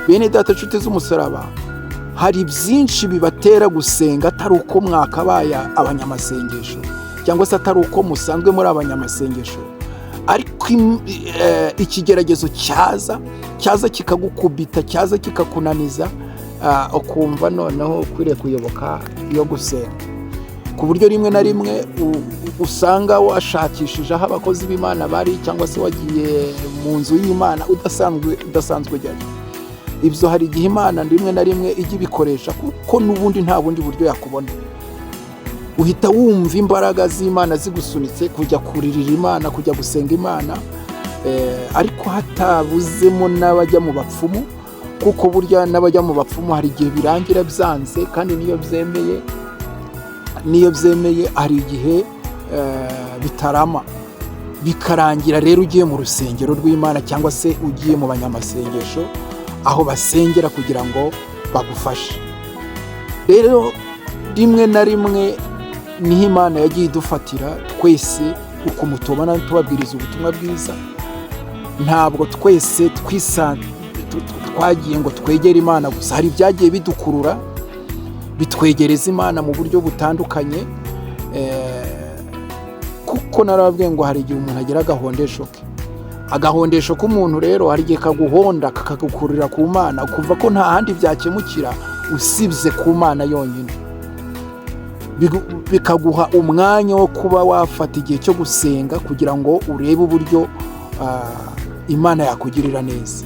Bene data, nshuti z'umusaraba, hari byinshi bibatera gusenga atari uko mwakabaye abanyamasengesho, cyangwa se atari uko musanzwe muri abanyamasengesho, ariko ikigeragezo cyaza kikagukubita, cyaza kikakunaniza, ukumva noneho ukwiriye kuyoboka iyo gusenga, ku buryo rimwe na rimwe usanga washakishije aho abakozi b'Imana bari, cyangwa se wagiye mu nzu y'Imana udasanzwe ujyayo. Ibyo hari igihe Imana rimwe na rimwe ijya ibikoresha, kuko n'ubundi nta bundi buryo yakubona. Uhita wumva imbaraga z'Imana zigusunitse kujya kuririra Imana, kujya gusenga Imana, ariko hatabuzemo n'abajya mu bapfumu, kuko burya n'abajya mu bapfumu hari igihe birangira byanze, kandi niyo byemeye hari igihe bitarama, bikarangira rero ugiye mu rusengero rw'Imana cyangwa se ugiye mu banyamasengesho aho basengera kugira ngo bagufashe. Rero rimwe na rimwe niho Imana yagiye idufatira twese uko mutubona tubabwiriza ubutumwa bwiza. Ntabwo twese twagiye ngo twegere Imana gusa, hari ibyagiye bidukurura bitwegereza Imana mu buryo butandukanye, kuko narababwiye ngo hari igihe umuntu agira agahondesho ke. Agahondesho k'umuntu rero hari igihe kaguhonda, kakagukururira ku Mana, ukumva ko nta handi byakemukira usibye ku Mana yonyine. Bikaguha umwanya wo kuba wafata igihe cyo gusenga kugira ngo urebe uburyo Imana yakugirira neza.